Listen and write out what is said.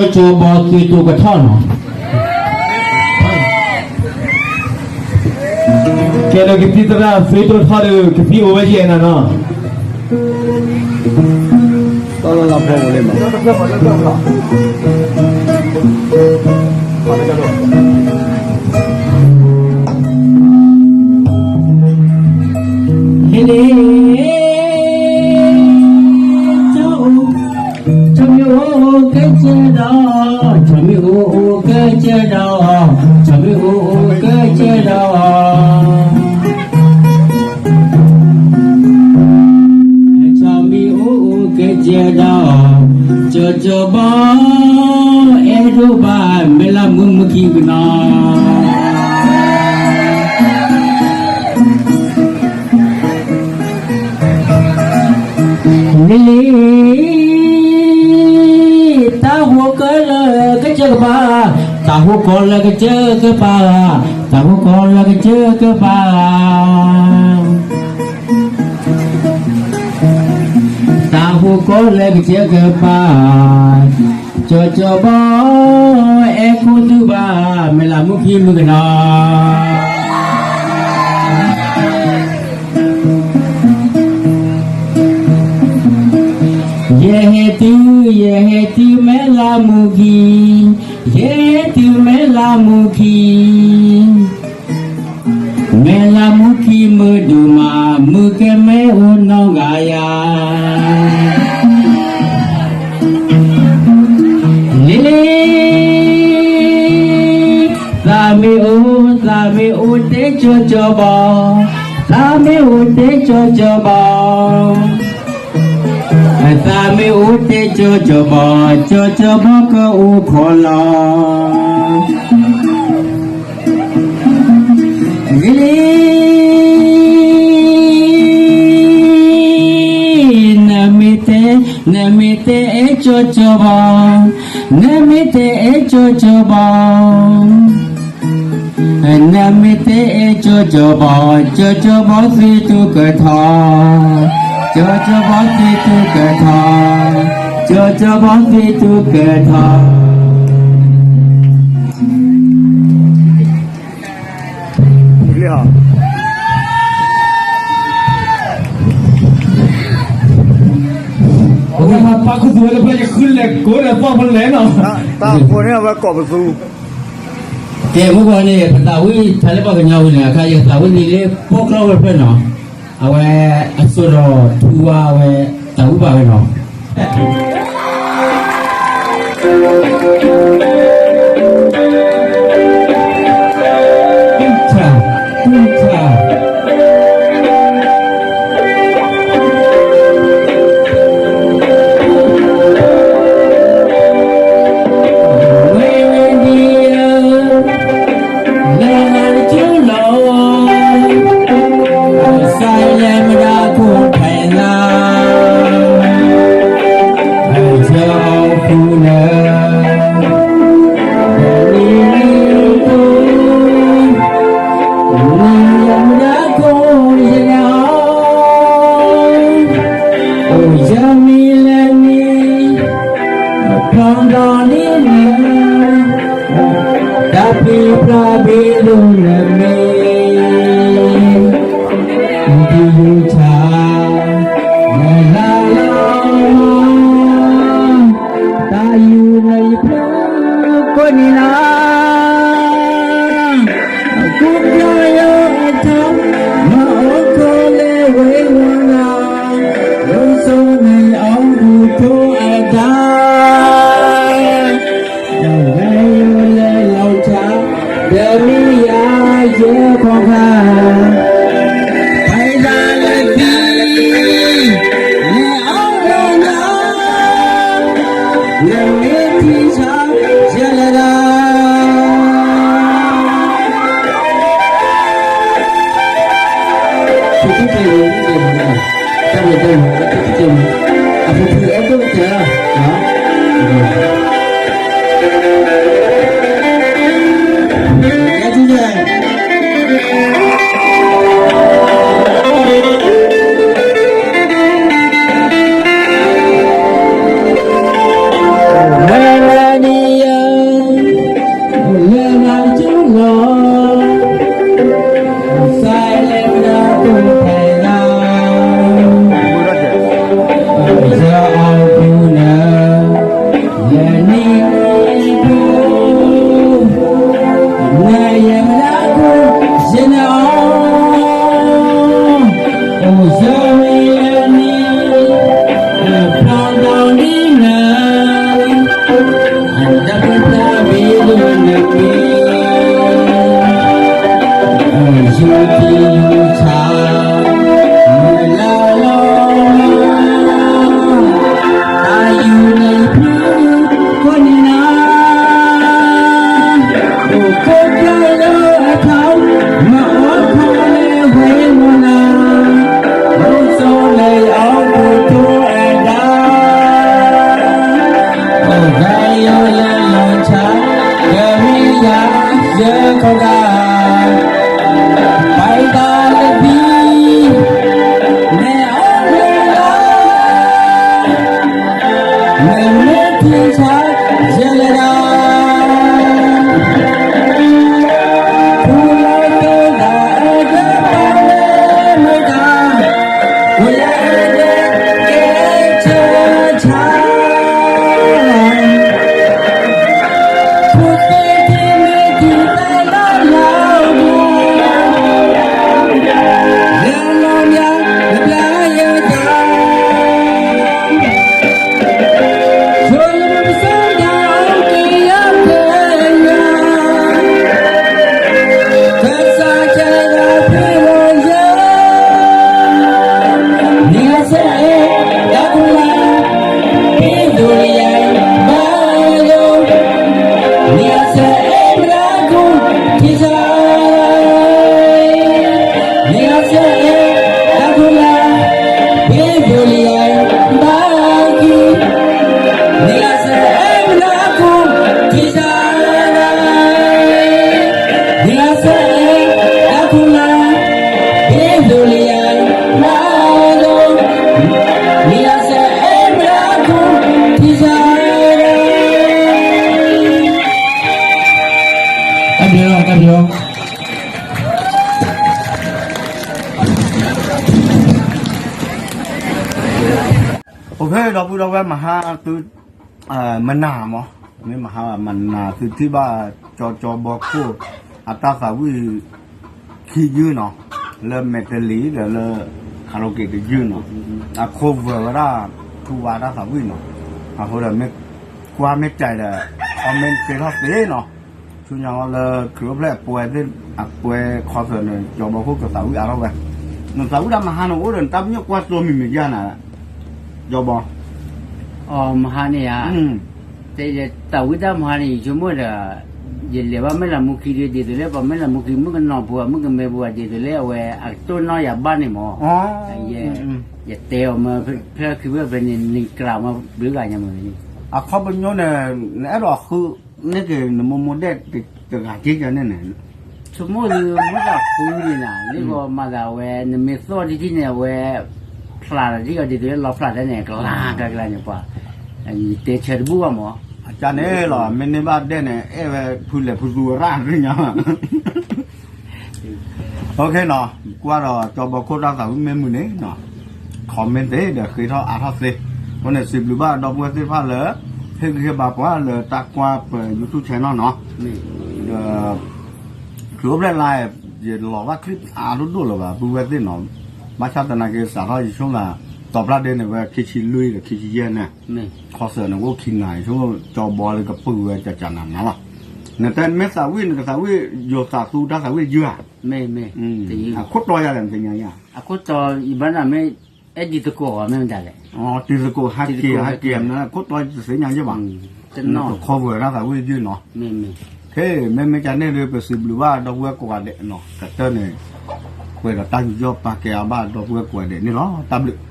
ကၠိဘီသုးတိၤကထီၣ်နီၤ, ကဲဒီးကသံၣ်သရၣ်သုးတိၤထီၣ်ဒီး ကသံၣ်အိၣ်ဝဲယဲၢ်နၤနီၤ. လ့လ့ ကၠိ ကၠိမ့ၢ်အိၣ်အိၣ်ကစၢၢ်ဒီး, ကၠိမ့ၢ်အိၣ်အိၣ်ကစၢၢ်ဒီး, ကၠိမ့ၢ်အိၣ်အိၣ်ကစၢၢ်ဒီး, ကၠိမ့ၢ်အိၣ်အိၣ်ကစၢၢ်ဒီး, ကၠိကၠိဘီ အဲၣ်ဒိးဘၣ် မဲၢ်လးမုၢ်မုၢ်ခံကနီၤ. လ့လ့ တၢ်ဟူကီၢ်လၢကစၢၢ်ကပၤ, တၢ်ဟူကီၢ်လၢကစၢၢ်ကပၤ, တၢ်ဟူကီၢ်လၢကစၢၢ်ကပၤ, တၢ်ဟူကီၢ်လၢကစၢၢ်ကပၤ, ကၠိကၠိဘီ အဲၣ်ဒိးဘၣ် မဲၢ်လးမုၢ်ခံမုၢ်ကနီၤ. ယဟဲတုၤ ယဟဲတုၤ မဲၢ်လးမုၢ်ခံ, ယဟဲတုၤ မဲၢ်လးမုၢ်ခံ, မဲၢ်လးမုၢ်ခံမုၢ်ဒိၣ်မး, မုၢ်ကမဲအိၣ်နီၢ်ဂၤယၤ. လ့လ့ သးမ့ၢ်အိၣ် သးမ့ၢ်အိၣ်တဲကၠိကၠိဘီ, သးမ့ၢ်အိၣ်တဲကၠိကၠိဘီ, သးမ့ၢ်အိၣ်တဲကၠိကၠိဘီ, ကၠိကၠိဘီကအိၣ်ခိးလီၤ. လ့လ့ နမ့ၢ်တဲ နမ့ၢ်တဲအဲၣ်ကၠိကၠိဘီ, နမ့ၢ်တဲအဲၣ်ကၠိကၠိဘီ, နမ့ၢ်တဲအဲၣ်ကၠိကၠိဘီ, ကၠိကၠိဘီသုးတူၢ်ကထီၣ်, ကၠိကၠိဘီသုးတူၢ်ကထီၣ်, ကၠိကၠိဘီသုးတူၢ်ကထီၣ်. အဝဲပာ်ခူသူၣ်ဝဲတဖျၢၣ် ယဃုလဲၤကိးဒီးပှၢ်ဖဲလဲၣ်နီၤ, တၢ်ဃိန့ၣ်အဝဲကိးပသူ, ကဲ မုၢ်ဂီၤန့ၣ် ပသးဝံၣ်တၢ်လၢပှၤကညီဝံၤန့ၣ် အခါယကသးဝံၣ်လံလၢပီၣ်ကျီၢ်ဝဲဖျၢၣ်နီၤ, အဝဲအစိဒီးထူဝါဝဲ တၢ်ဝံၣ်ဘၣ်ဝဲနီၤ. လဲၤနၤတကၠိလီၤ, ကစၢ်ယဲမတၤခိၣ်ဖဲလၢ်, အဆၢအီၤဃုလၢ လံလံကိ, နၤယဲမတၤခိၣ်ယဲအီၤ, အိၣ်ယမံၤလဲၤမံၤ ဖျီဒီးန့ၣ်လၢ တၢ်ဖံးဖျါဘ့ၣ်ဒိၣ်လၢ မ့ၢ် ဒုးယုၢ်ဆၣ် နလၢလီၤ တၢ်ယူၢ်လၢယဖျၢၣ်ကိးနံၤလၢ် ကူၣ်ဘၣ်ယိၣ်ထီၣ် မၤအီၣ်ခိးလၢဝ့ၢ်ဝီနၤ လီၤဆီန့ၣ်အီၣ်မူထိၣ်အတၢ် ဒီးဝဲယိၣ်လၢလီၤဆၣ် ဒီးမ့ၢ်ယၤယဲၢ်ခီၣ်ခါ ဖဲဒၣ်လၢသံ လဲၤအီၣ်လီၤနၤ နမ့ၢ်ထံၣ်ဆါယဲၢ်လၢဒၣ် အဖုဖုအဲၣ်ဒိၣ်ကတၢၢ်, အဲၣ်ဒိၣ်ကတၢၢ်, အဲၣ်ဒိၣ်ကတၢၢ် တၢ်ဘျုးလီၤ, တၢ်ဘျုးလီၤ. အိၣ်ဖဲ ဒီပုၢ်ဒီဝဲၢ် မဟါသု မနၤမး, မ့ၢ်မဟါမနၤသုထံၣ်ဘၣ် ကၠီကၠီဘီခိၣ် အတၢ်သးဝံၣ်ခံယုၢ်နီၤ, လၢမဲာ်တလံၤဒီးလၢ karaoke တယုၢ်နီၤ, အ cover ဝဲဒၣ် ထူဝါတၢ်သးဝံၣ်နီၤ, အဃိဒီးမ့ၢ်ကွၢ်မ့ၢ်ကဲဒီး comment ဃ့ထီၣ်သ့နီၤ, ဆူညါလၢခရံာ်အိၣ်ဖျဲၣ်အပှဲၤသ့ၣ် အပှဲၤ concert န့ၣ် ကၠီဘီခိၣ်ကသးဝံၣ်အါထီၣ်ဝဲ, နသးဝံၣ်တၢ်မဟါန့ၣ် အိၣ်ဒီးနတၢ်ပညိၣ်ကွၢ်စိမံၤမံၤယါနၤ, ကၠီဘီ အီ မဟါန့ၣ်ဧါ, တဲယသးဝံၣ်တၢ်မဟါန့ၣ် ယဆိကမိၣ်ဒီး ယလဲၤဘၣ်မဲၢ်လးမူခံဒ်သိးလၢ ပှၤမဲၢ်လးမူခံ မုၣ်ကနီၤပူၤ မုၣ်ကမဲပူၤ ဒ်သိးလၢအဝဲ အကတိၢ်နီၣ်ယၤဘၣ်န့ၣ်မး, ယတဲအီၤမၢ ဖဲခံဖဲဖဲန့ၣ် နကြးမၢဘျုးဂၤညါမၢ်, အခီပညီန့ၣ် နအဲၣ်ဒိးဃုန့ၢ်က့ၤ နမိၢ်မိၢ်ဒဲးတဂၤက့ၤကန့ၣ်န့ၣ် ဆိကမိၣ်ဒုး မ့ၢ်သးဃုန့ၣ်နၤ လၢဂီၤမၤသးဝဲ နမ့ၢ်သီၣ်ထံထံန့ၣ် အဝဲ ဖျးလီၤဒ်ဂီၤဒ်သိးလၢလီဖျးတၢ်န့ၣ် ကလါကလါကလါန့ၣ်ပှၤ ယတဲဆၢတဘူၣ်ဘၣ်မး, အကန့ၣ်လီၤ မ့ၢ်န့ၢ်ဘၣ်ဒဲးန့ၣ် အဲၣ်ဝဲဖုလဲၤဖုသူဝဲရၣ်ညါ OK နီၤ, ကွၢ်ဒီးကၠီဘီခိၣ်တၢ်သးဝံၣ်မ့ၢ်မုာ်န့ၣ်နီၤ, comment သ့ဒီးဃ့ထီၣ်အါထီၣ်သ့, အဃိန့ၣ် စံးဘျုးဘၣ်ဒီပုၢ်ဝဲၢ်သ့ၣ်တဖၣ်လၢ ဟ့ၣ်ဂံၢ်ဟ့ၣ်ဘါပှၤလၢတၢ်ကွၢ်ပ YouTube channel နီၤ, ဒီး ခရံာ်အိၣ်ဖျဲၣ်လါ ယလီၤဘၣ် clip အါဒိၣ်ဒိၣ်လၢၤဘၣ် ပုၢ်ဝဲၢ်သ့ၣ်နီၤ, ဘၣ်ဆၣ်သနာ်က့ စးထီၣ်ယဆိကမိၣ် တီၤဖျါဒ့န့ၣ် ဝဲခံဆံလွံၢ်ဒီး ခံဆံယဲၢ်န့ၣ် concert န့ၣ် အိၣ်ခံနၤ ယဆိကမိၣ် ကၠီဘီလၢကပုာ်ဝဲကကနၤနၤလီၤ, နတဲမ့ၢ်သးဝံၣ် နကသးဝံၣ် ယိၤသးသူတၢ်သးဝံၣ်ယုၢ်ဧါ, အခိၣ်တီယၤလဲၣ် နသ့ၣ်ညါယၤ, အခိၣ်တီ ယဘၣ်နၤမ့ၢ် အဲၣ်ဒ်သကိးအီၤမ့ၢ်မတၤလဲၣ်, တံၤသကိးဟးက့ၤဟးက့ၤ မနၤခိၣ်တီယတသ့ၣ်ညါယဲၢ်ဘၣ်, နတခီပှဲၤတၢ်သးဝံၣ်ယုၢ်နီၤ, ခဲ မ့မ့ၢ်ကန့ၣ်ဒီး ပစံးဘျုးဘၣ်ဒီပုၢ်ဝဲၢ်ကိးဂၤဒဲးနီၤ, ကတၢၢ်န့ၣ် ပှဲၤဒီးတၢ်ယူးယီၣ်ပာ်ကဲအါဘၣ်ဒီပုၢ်ဝဲၢ်ကိးဂၤဒဲးန့ၣ်လီၤ, တၢ်ဘျုး